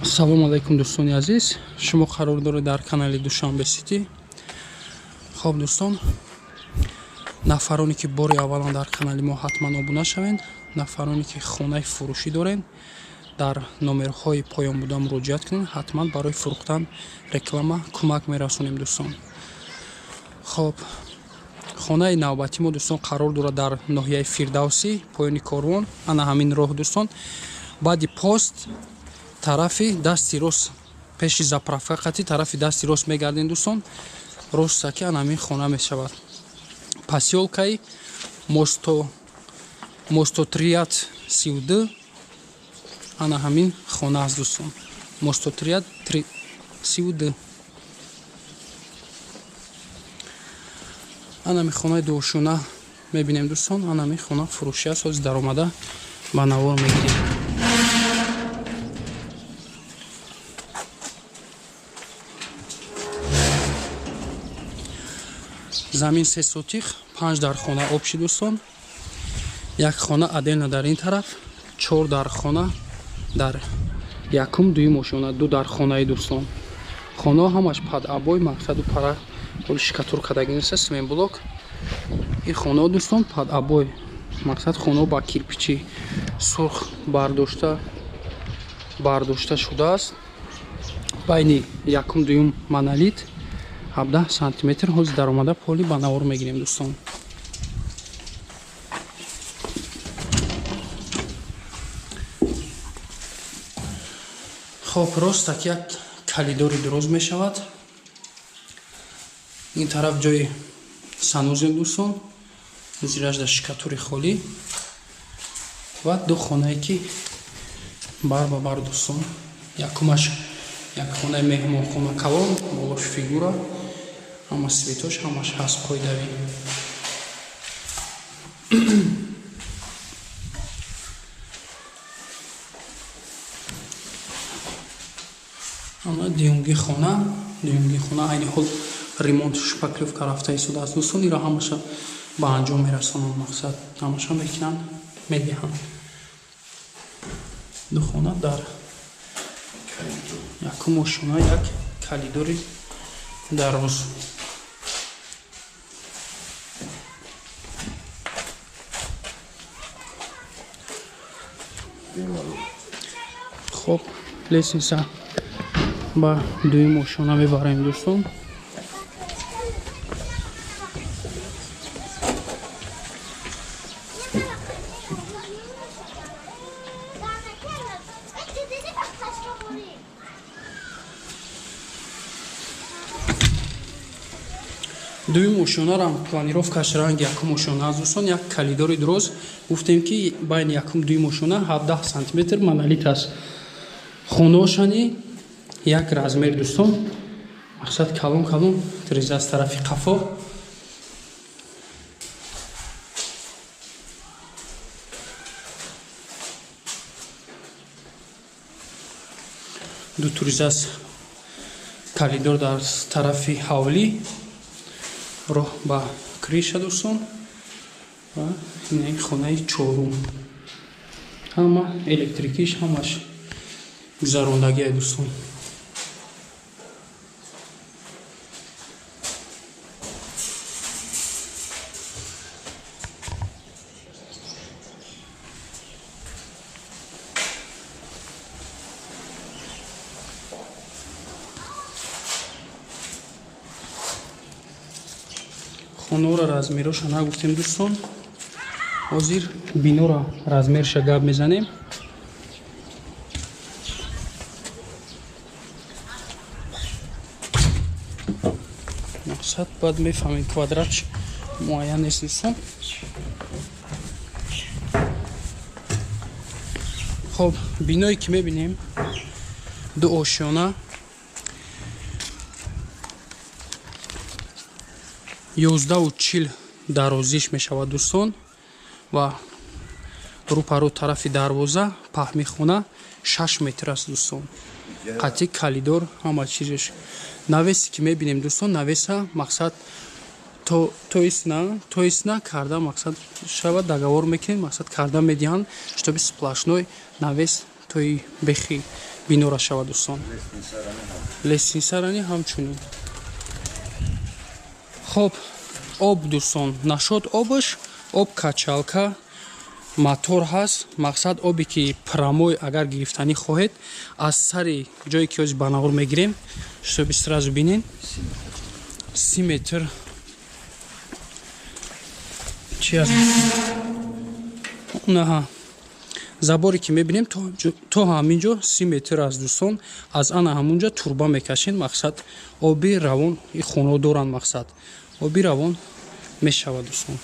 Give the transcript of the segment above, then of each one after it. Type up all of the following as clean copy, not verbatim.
Салом алайкум, дӯстони азиз. Шумо қарор доред дар канали Душанбе Сити. Хоб, дӯстон, нафароне ки бори аввалан дар канали мо, ҳатман обуна шавед. Нафароне ки хонаи фурӯшӣ доред, дар номерҳои поён буда муроҷиат кунед, ҳатман барои фурӯхтан, реклама кӯмак мерасонем, дӯстон. Хоб, хонаи навбатӣ мо, дӯстон, қарор дорад дар ноҳияи Фирдавсӣ, поёни Корвон, ана ҳамин роҳ, дӯстон, баъди пост тарафи дасти рост, пеши заправка қати тарафи дасти рост мегардем, дӯстон, ростаки ана ҳамин хона мешавад, посёлкаи Мостотрият 32. Ана ҳамин хона аст, дӯстон, Мостотрият 32. Ана ҳамин хонаи дуошёна мебинем, дӯстон. Ана ҳамин хона фурӯшӣ аст, ҳозир даромада ба навор мегирем. Замин 3 сотих, панҷ дар хона общий, дӯстон, як хона отдельно дар ин тараф, чор дар хона дар якум, дуюм ошёна, ду дар хонаи, дӯстон. Хонаҳо ҳамаш под обои, мақсаду пара ҳоли штукатурка кардагӣ неста, цементблок. Ин хонаҳо, дӯстон, под обои, мақсад хонаҳо ба кирпичи сурх бардошта шудааст. Байни якум, дуюм монолит 17 сантиметр. Ҳозир даромада поли ба навор мегирем, дӯстон. Хоб, ростак як калидори дуроз мешавад. Ин тараф ҷои санузел, дӯстон, зираш дар штукатури холӣ ва ду хонае ки бар ба бар, дӯстон. Якумаш як хонаи меҳмонхона, калон, болош фигура, ҳама светош, ҳамаш ҳаст, қоидавӣ. Ана дуюмги хона. Дуюмги хона айни ҳол ремонт, шпаклёвка рафта истодааст, дӯстон. Иро ҳамаша ба анҷом мерасонанд, мақсад ҳамаша мекунанд, медиҳанд. Ду хона дар якум ошёна, як калидори дароз. Хоб, лестница ба дуюм ошёна мебарем, дӯстон. Дуюм ошёнарам планировкаш ранги якум ошёна аст, дӯстон. Як калидори дуроз. Гуфтем ки байни якум, дуюм ошёна 17 сантиметр монолит аст. Хонаошани як размер, дӯстон, мақсад калон калон тиреза аз тарафи қафо. Ду туриза аст, калидор дар тарафи ҳавлӣ, роҳ ба крыша, дӯстон. Ва ин хонаи чорум, ҳама электрикиш, ҳамаш гузарондагиа, дӯстон. Хонаро размероша нагуфтем, дӯстон. Ҳозир бинора размерша гап мезанем. Мақсад баъд мефаҳмем, квадратш муайян нест, дӯстон. Хоб, биное ки мебинем, ду ошёна, 11:40 дарозиш мешавад, дӯстон, ва рӯпарӯ тарафи дарвоза паҳми хона 6 метр аст, дӯстон, қатъи калидор, ҳама чизеш. Навесе ки мебинем, дӯстон, навеса мақсад тоисна карда, мақсад шавад, договор мекунем, мақсад карда медиҳанд, чтобы сплошной навес тои бехи. Бинора шавад, дӯстон. Лестницарани ҳамчунин. Хоб, об, дӯстон, нашод обаш, об качалка, мотор ҳаст. Мақсад, обе ки прямой агар гирифтанӣ хоҳед, аз сари ҷое ки ҳози ба навор мегирем, чтобы сразу бинен, 30 метр чи аст. Наҳа, заборе ки мебинем, то ҳамин ҷо 30 метр аст, дӯстон. Аз ана ҳамунҷа турба мекашем. Мақсад, оби равон и хонаҳо доранд. Мақсад, оби равон мешавад, дӯстон.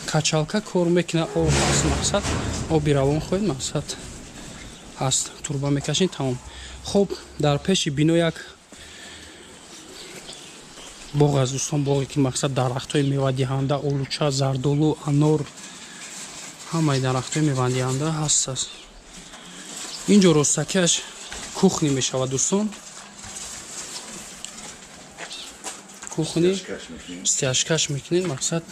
Качалка кор мекунад, об ҳаст. Мақсад, оби равон хоҳед, мақсад, ҳаст, турба мекашем, тамом. Хуб, дар пеши бино як боғ аст, дӯстон. Боғе ки, мақсад, дарахтҳои мевадиҳанда, олуча, зардолу, анор, ҳамаи дарахтҳои мевадиҳанда ҳаст аст. Инҷо ростакиаш кухня мешавад, дӯстон. Кухня стяжкаш мекунед. Мақсад,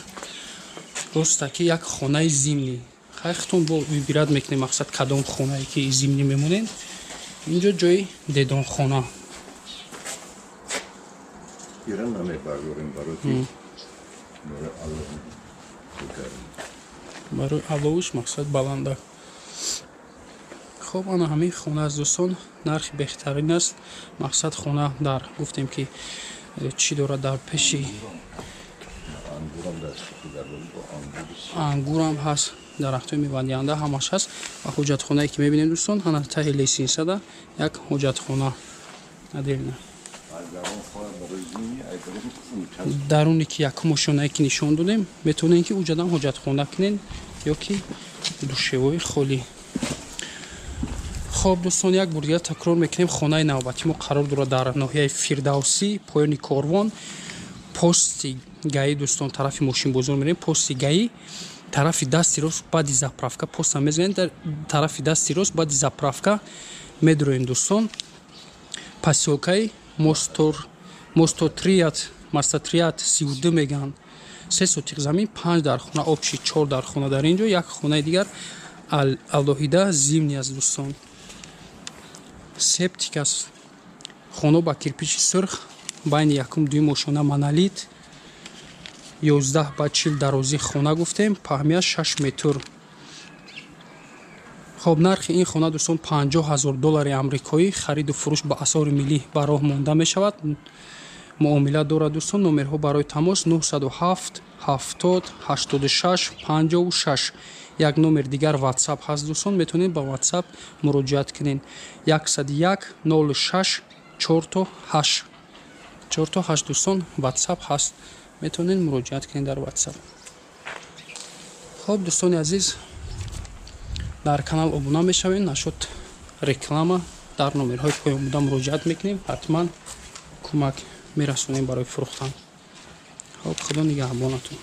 ростаки як хонаи зимний. Хайхтон бо выбирать мекунед, мақсад, кадом хонае ки зимний мемонед. Инҷо ҷои дедонхона. Ира намебардорем, барои барои аловуш, мақсад, баланда. Хоб, ана ҳамин хона аст, дӯстон. Нархи беҳтарин аст. Мақсад, хона дар, гуфтем ки чӣ дорад дар пеши, ангурам ҳаст, дарахтҳои мевадиҳанда ҳамаш ҳаст. Ва ҳоҷатхонае ки мебинем, дӯстон, ана таҳи лестницада як ҳоҷатхона отдельно. Даруне ки якум ошонае ки нишон додем, метавонем ки уҷадам ҳоҷатхона кунен ё ки душевой холӣ. Хоб, дӯстон, як бор дигар такрор мекунем: хонаи навбатӣ мо қарор дорад дар ноҳияи Фирдавсӣ, поёни корвон, пости ГАИ. Дӯстон, тарафи мошинбозор мерем, пости ГАИ тарафи дасти рост, баъди заправка поста мезанем, тарафи дасти рост баъди заправка медроем, дӯстон. Посёлкаи Мостор, Мостотрият, Мастатрият 32 мегӯянд. 3 сотих замин, панҷ дар хона, общий чор дар хона. Дар ин ҷо як хонаи дигар алоҳида зимний аст, дӯстон. Септик аст. Хона ба кирпичи сурх, байни якум дуюм ошона монолит. 11 ба 40 дарозии хона гуфтем, паҳмия 6 метр. Хоб, нархи ин хона, дӯстон, 50 000 доллари амрикоӣ. Хариду фурӯш ба асъори миллӣ ба роҳ монда мешавад. Муомила дорад, дӯстон. Номерҳо барои тамос: 907 70 86 56. Як номер дигар WhatsApp ҳаст, дӯстон, метавонед ба WhatsApp муроҷиат кунед: 101 06 888 888. Дӯстон, WhatsApp ҳаст, метавонед муроҷиат кунед дар WhatsApp. Хоб, дӯстони азиз, дар канал обуна мешавем. Нашуд реклама, дар номерҳои поён буда муроҷиат мекунем, ҳатман кӯмак мерасонем барои фурӯхтан. Хоб, худо нигаҳбонатон.